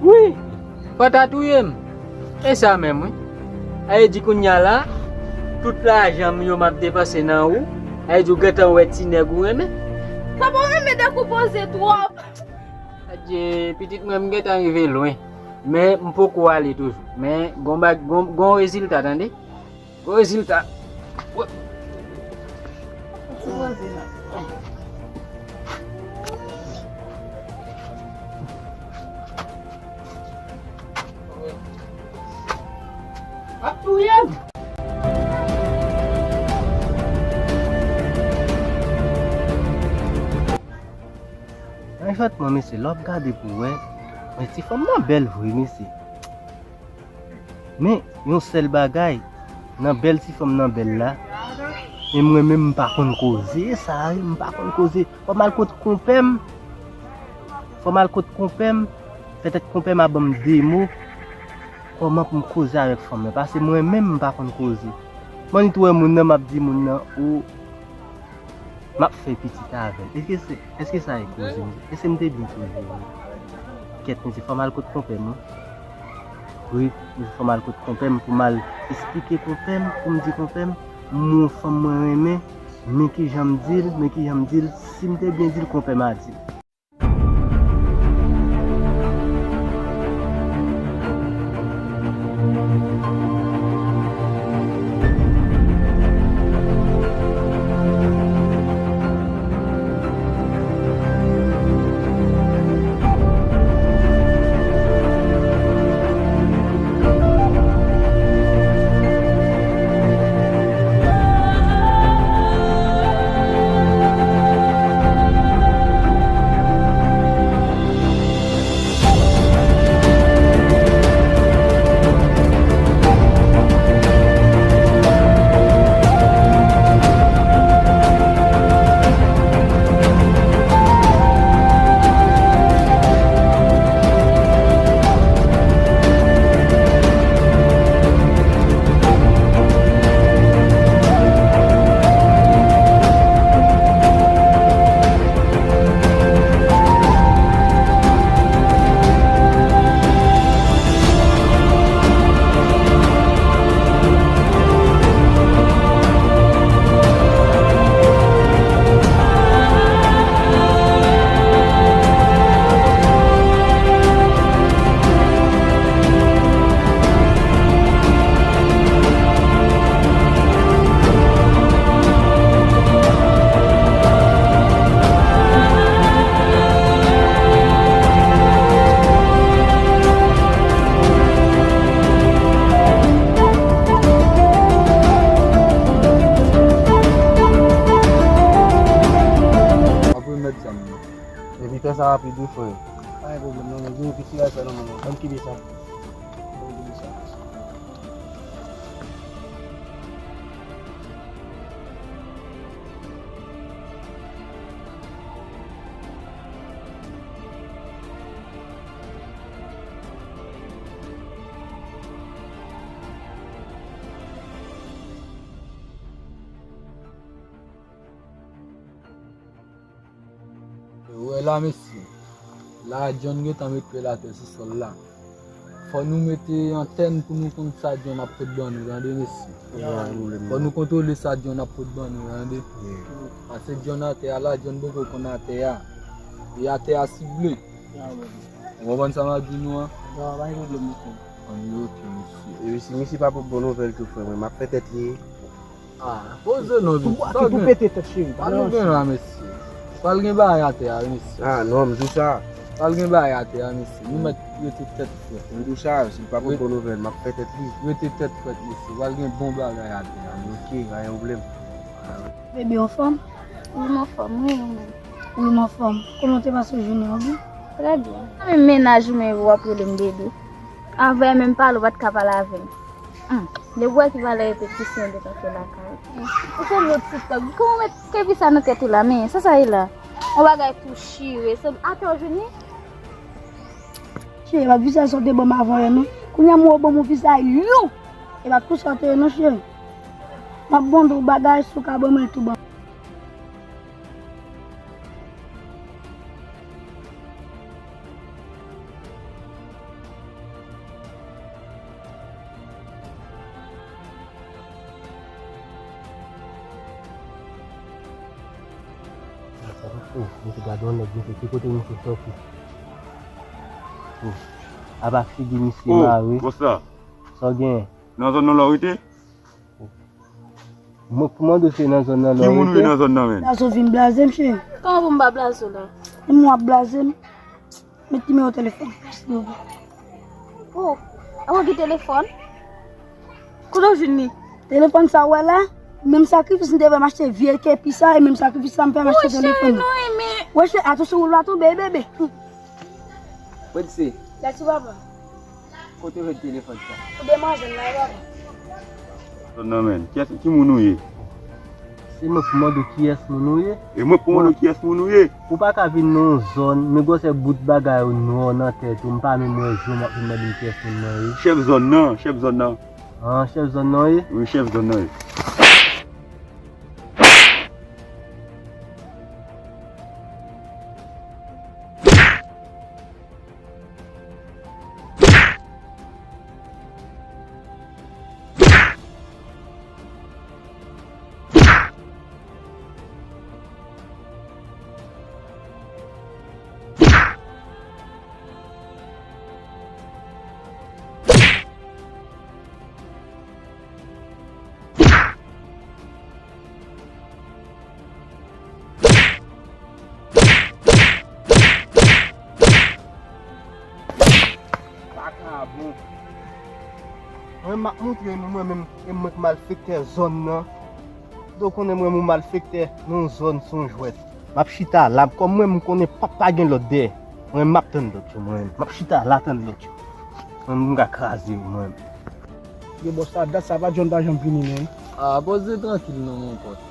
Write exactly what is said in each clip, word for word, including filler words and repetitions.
Wi! Fò ta touye m. E sa menm, wi. A vle di kounye a la, tout lajan m yo m ap depanse nan ou. A vle di ou gentan wè ti nèg ou renmen. Papa, w renmen dèk ou poze twòp. Adye, pitit mwen, m gentan rive lwen. Men, m poko ale toujou. Men, gon bag, gon, gon rezilta, tande? Gwo rezilta. Ap touye m. Nan jwèt mwen, mesye, lè w ap gade pou wè, men ti fanm nan bèl vre, mesye. Men, yon sèl bagay, nan bèl ti fanm nan bèl la, e mwen menm m pa konn koze, sa, m pa konn koze. Fò m al kot konpè m, fò m al kot konpè m, petèt konpè m a ban m de mo, kòman pou m koze avèk fanm nan, paske mwen menm m pa konn koze. M annik tou wè moun nan, m ap di moun nan, o, m ap fè pitit avè l. Èske se, èske sa e koze m? Èske m te byen koze vre? Kèt, mesye, fò m al kot konpè m, wi. Wi, mesye, fò m al kot konpè m pou m al esplike konpè m, pou m di konpè m, m wè yon fanm mwen renmen, men kijan m di l, men kijan m di l, si m te byen di l, konpè m a di l. Ap remèt zam nan. Epi fè sa rapid wi frè. Pa gen pwoblèm non, men gen yon ti bagay fè nan men mwen. Ban m kenbe sa. Ban m kenbe sa. Ou wè la, mesye. La, John gentan met pye l atè sou sòl la. Fò nou mete antèn pou nou konn sa John ap pot ban nou, tande, mesye. Fò nou kontwole sa John ap pot ban nou, tande. Paske John atè a la, John poko konn atè a. E atè a sible. Ou konprann sa m ap di nou an? Non, pa gen pwoblèm, mesye. An, ok, mesye. E si misye pa pot bon nouvèl tou, frè mwen, m ap fè tèt li. Ah, poze non, Vin. Sa w gen? Tou pete tèt, cheri. Pa nou gen la, mesye. Pral gen bagay atè a, mesye. Ah, non, m di w sa. Pral gen bagay atè a, mesye. Nou mèt rete tèt frèt. M di w sa, si l pa pot bon nouvèl, m ap fè tèt li. Rete tèt frèt, mesye. Pral gen bon bagay atè a, mesye. Ok, pa gen pwoblèm. Bebe, w anfòm? Wi, m anfòm, wi, ou menm? Wi, m anfòm. Kòman w te pase jounen an byen? Trè byen. Sa menm mennaj ou menm w ap rele m bebe? Avè menm pale, ou pa t ka pale avè m. Hmm. Depi w wè ki valè repetisyon de kanpe lakay. Ou se lòt sitòk. Kòman w met kepi sa nan tèt ou la, men sa sa ye la? On bagay tou chire. Se atè w vini? Cheri, e pa t visaj sa w te ban m avan yè non. Kounye a m wè w ban m yon visaj long. E pa t konsa w te ye non, cheri. M ap mande w bagay, si w ka ban mwen l tou ban m. Oh, misye gade yon nèg, misye, ki kote misye sòti? Oh, apa figi misye mare. Sa w genyen? Nan zòn nan la w rete? Mwen k pou mande w se nan zòn nan la w rete? Ki moun ou ye nan zòn nan menm? Blaze w vin blaze m, cheri. Kòman pou m pa blaze w la? E mwen w ap blaze m? Met nimewo telefòn, silvouplè. Oh, ou gen telefòn? Kote w jwenn li? Telefòn sa w wè la, menm sakrifis m te fè m achte vye kepi sa, e menm sakrifis sa m fè m achte telefòn nan. Monchè, non, e men. Wè, cheri, atansyon, ou la tonbe, bebe. Mwen di se. Dati papa. Kote w jwenn telefòn sa? Ou demwazel la, papa. Zòn nan menm. Kiyès, ki moun ou ye? Se mwen pou mande w kiyès moun ou ye. E mwen pou mande w kiyès moun ou ye. Ou pa ka vin nan yon zòn, men gwosè bout bagay ou nwa nan tèt ou, m pa menm wè je w, m ap vin mande m kiyès moun mwen ye. Chèf zòn nan, chèf zòn nan. Ah, chèf zòn nan w ye? Wi, chèf zòn nan ye. Vakabon. Mwen, m ap montre nou, mwen menm, e mwen k malfektè zòn nan. Donk, konnen mwen, m yon malfektè nan yon zòn, se yon jwèt. M ap chita la, kòm mwen, m konnen pap pa gen lòt dèyè. Mwen, m ap tann lòt yo, mwen. M ap chita la, tann lòt yo. Mwen, m ka kraze yo, mwen. Yo, bòs la, dat sa pa John pa janm vini, men. Ah, poze trankil non, mon pote.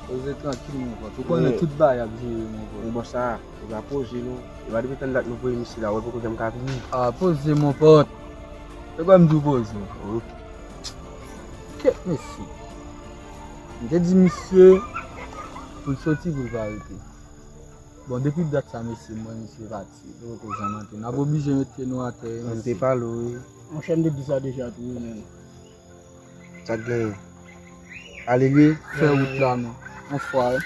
Poze trankil, mon pote. Ou konnen tout bagay ap jere, mon pote. Yo, bòs la, yo pa poze, non. Yo pa depi tann dat nou voye misye la, wè poko janm ka vini. Ah, poze, mon pote. Se kwa m di w poze? Kèt mesye. M te di misye pou l soti, pou l pa rete. Bon, depi dat sa, mesye, m wè misye pati. Li poko janm antre. N ap oblije met pye nou atè, mesye. Ann te pale, wi. Monchè, m te di sa deja tou, wi, men. Sa k genyen? Ale l ye? Fè wout la, non. On fwa, wi.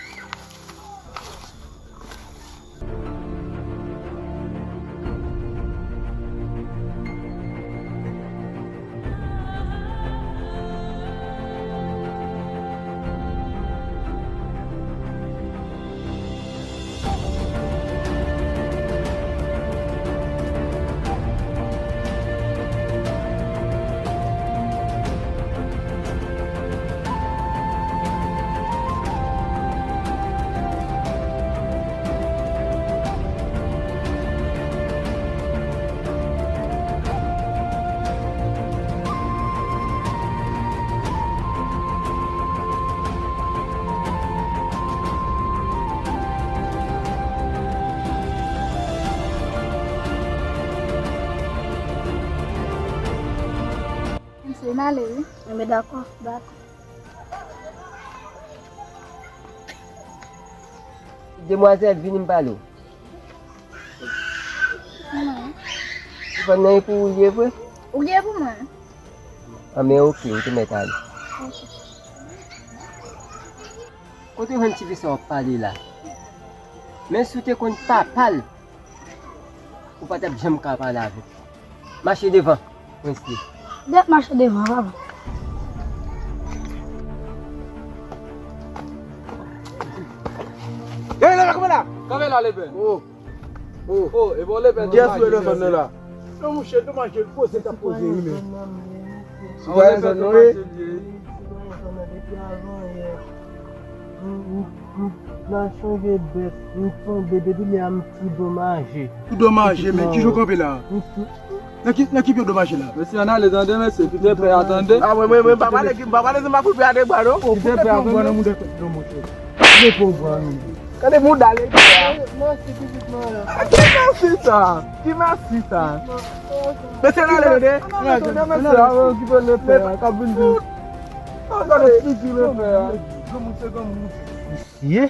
Misye, n ale, wi. Enben, dakò, dakò. Demwazèl, vini m pale w. Mwen. Telefòn nan e pou ou l ye vre? Ou ye pou mwen. Anben, oke, ou te mèt ale. Oke. Kote w jwenn tifi sa w ap pale la? Men si w te konn papa l, ou pa t ap janm ka pale avè l. Mache devan, Wesley. Dèt mache devan, papa. Gade la, kanpe la! Kanpe la, Lepè. Oh. Oh. Oh, e bon, Lepè. Kiyès ou ye nan zòn nan la? Non, monchè, domaj, poze t ap poze, wi, men. Sitwayen zòn nan, wi. M, m, m, m al chanje bèt, m tonbe, depi lè a m tou domaje. Tou domaje, men ki jan w kanpe la? M tou, Nan ki, nan ki pye w domaje la? Mesye, ann ale tande, mesye. Kite pè a tande. A, mwen, mwen, mwen, pa pale, pa pale, se pa pou pè a de bwa, non. Kite pè a tande. Kite pè a tande. Gade mouda lè pè a. Mèsi, pitit mwen. Ki mèsi sa? Ki mèsi sa? Mesye, ann ale tande. Ann ale tande, mesye. Ann ale okipe lè pè a k ap vin di. Ann ale figi lè pè a. Granmoun se granmoun. Mesye.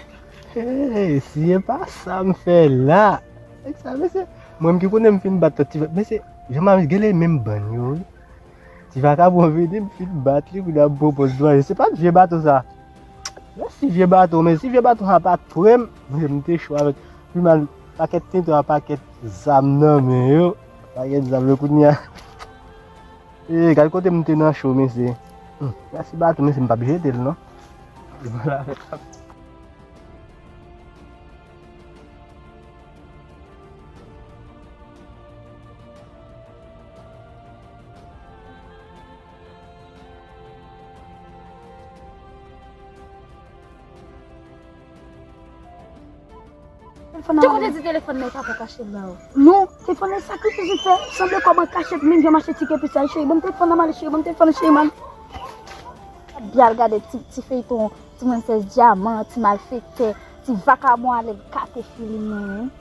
Hey, si e pa sa m fè la. Nèg sa, mesye. Mwen menm ki konnen m fin bat tout ti va-, mesye, jan m ap gele menm bann yo, wi. Ti vakabon vini, m fin bat li, kounye a m pran pòz dwa. Se pa t vye bato sa. Mèsi vye bato, men si vye bato sa pa t pre m, m te cho avèk pi mal pakèt tenten a pakèt zam nan men yo. Pakèt zam yo kounye a. E, gad kote m te nan cho, mesye. Hmm, mèsi bato, mesye, m p ap jete l, non. Telefòn nan. Te konn di telefòn nan e pa pou kache l ba ou. Non, telefòn nan e sakrifis li fè. Sanble kòb an kachèt, menm jan m achte tiket pou sa. Cheri, ban m telefòn nan m ale, cheri, ban m telefòn nan, cheri, m ale. Gad, gade ti, ti feyton, ti prensès dyaman, ti malfektè, ti vakabon ale l kate fili men.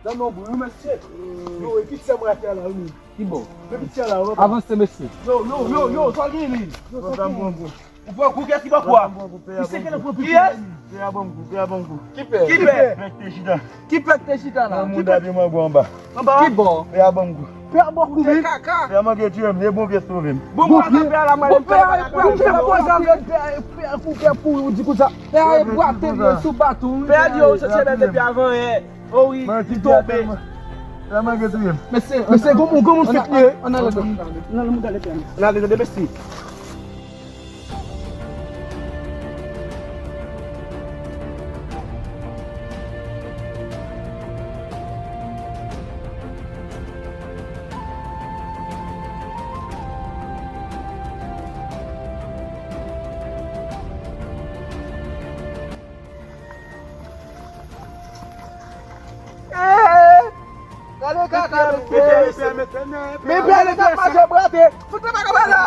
Nan non, bro, wi, mesye. Yo, epi sè mwen atè la, wi. Ki bò? Epi sè la, wi. Avanse, mesye. Yo, yo, yo, yo, sa gen li. Yo, sa gen li. Ou pran kou, kiyès ki pran kou a? Misye genlè pran pi kou. Kiyès? Pè a ban m kou, pè a ban m kou. Ki pè? Ki pè? Pè k te chita. Ki pè k te chita la? Nan mouda de mango anba. Anba? Ki bò? Pè a ban m kou. Pè a ban m kou, wi. Kaka. Pè a manke tiye m, e Bonpye sove m. Bon, pè a la, mwen, pè a, pè a, pè a, pè a, pè a, pè a, pè a, pou, pou, di konsa. Pè a e bwate li sou baton, wi. Pè a di yo se bèl depi avan yè. O wi, li tonbe. Pè a manke tiye m. Mesye, mesye, gwo moun, gwo moun fèk li ye. Ann ale, ann ale, ann ale, mesye. Gade kaka, mesye. Men pè a, li t ap mache bwate. Fout li pa kapab la.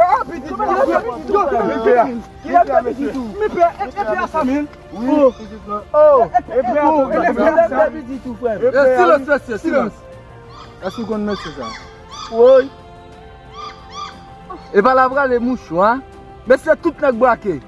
Ah, pitit. Men pè, e pè a sa menm. Wi, pitit mwen. Oh, e pè a, e pè a, pitit ou, frè. Silans, mesye, silans. Èske w konn mesye sa? Woy. E pa la prale mouchwa. Mesye, tout nèg brake.